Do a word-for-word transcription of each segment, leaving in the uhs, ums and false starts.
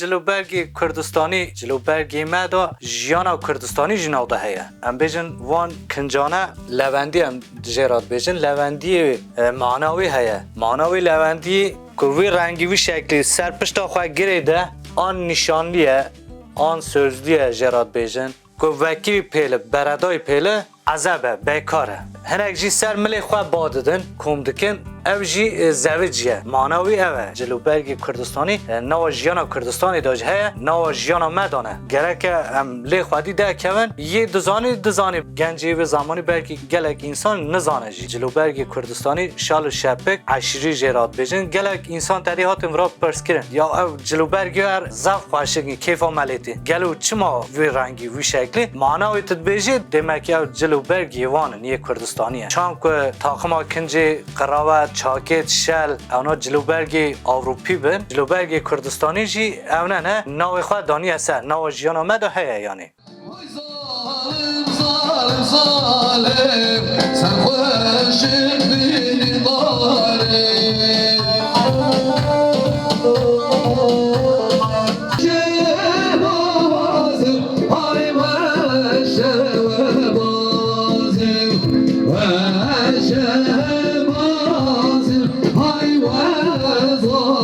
Cilûbergê Kurdistanî, cilûbergê me de jiyana Kurdistanî jî nav de heye. Em bêjin van kincane lewendî em jê re dibêjin. Lewendiyê, e, mana wî heye. Mana wî lewendî ku vî rengî, vî şeklî ser pişta xwe girê de an nîşanlî ye, an sözlü ye jê re dibêjin. Ku vekirî pêli, beredayî pêli, ezeb e, bêkar e. Hinek jî ser milê xwe ba didin, kom dikin, ev jî, e, zevicî ye. Mana wî ev e. Cilûbergê Kurdistanî, e, nava jiyana Kurdistanê de jî heye, nava jiyana me de ne. Gereke em lê xwedî derkevin. Yê dizanî, dizanî. Gencê wê zemanî belkî gelek însan nizane jî. Cilûbergê Kurdistanî şal û şepik, eşîrî jê re dibêjin. Gelek însan tedî hatin vira pirs kirin. Ya ev cilûbergê her zaf xweşik in, kêfa me lê tê. Gelo çima vî rengî, vî şeklî? Mana wê tu dibêjî, demekî ew cilûbergê wan in, yê Kurdistanî ye. Çan ku taqima kincê, qiravet, çakêt, şel, ewna cilûbergê Ewropî bin, cilûbergê Kurdistanî jî ewne ne, navê xwe daniye ser, nava jiyana me de heye yanî. Vay zalim, zalim, zalim, sen xweşik bînî darê. Şehbazim, ay weşe we bazim, weşe bazim, ay we zalim.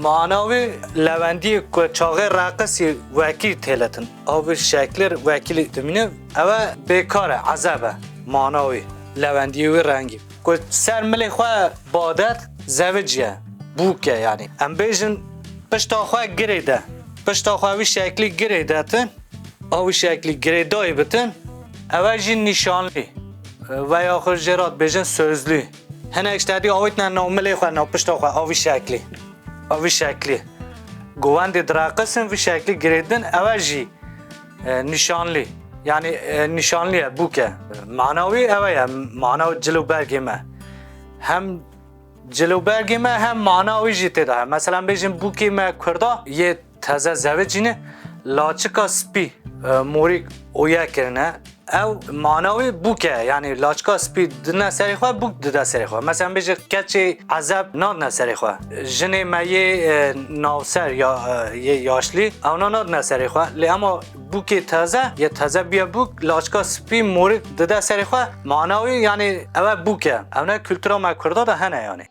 Mana wî lewendiyê ku çaxê reqisî wekî têletin. Avî şeklêr wekî dimîne, ew e bêkar e, ezeb e. Mana wî lewendiyê wî rengî. Ku ser milê xwe badet zevicî ye, bûk e yanî. Em bêjin pişta xwe girê de. Pişta xwe wî şeklî girê detin. Avî şeklî girêdayî bitin, ew e jî nîşanlî. Veya xwe jê re dibêjin sözlü. Hinek ji tedî awêtine nav milê xwe, nav pişta xwe, avî şeklî. Avî şeklî. Govendê direqisin, vî şeklî girêdin, ew e jî, e, nîşanlî. Yanî, e, nîşanlî ye, bûk e. Mana wî ew e ye, mana cilûbergê me. Hem cilûbergê me hem mana wî jî tê de heye. Mesela bêjin bûkê me kurda yê teze zevicîne, laçika spî, e, morîk oye kirine. Ew mana wî bûk e, yanî laçika spî didine serê xwe, bûk dide serê xwe. Mesela bêje keçê ezeb nadine serê xwe. Jinê me yê, e, navser ya, e, yê yaşlî, ewna nadine serê xwe. Lê ema bûkê teze, yê teze bûye bûk, laçika spî morîk dide serê xwe. Mana wî, yanî ew e bûk e. Ewne kultura me kurda de hene yanî.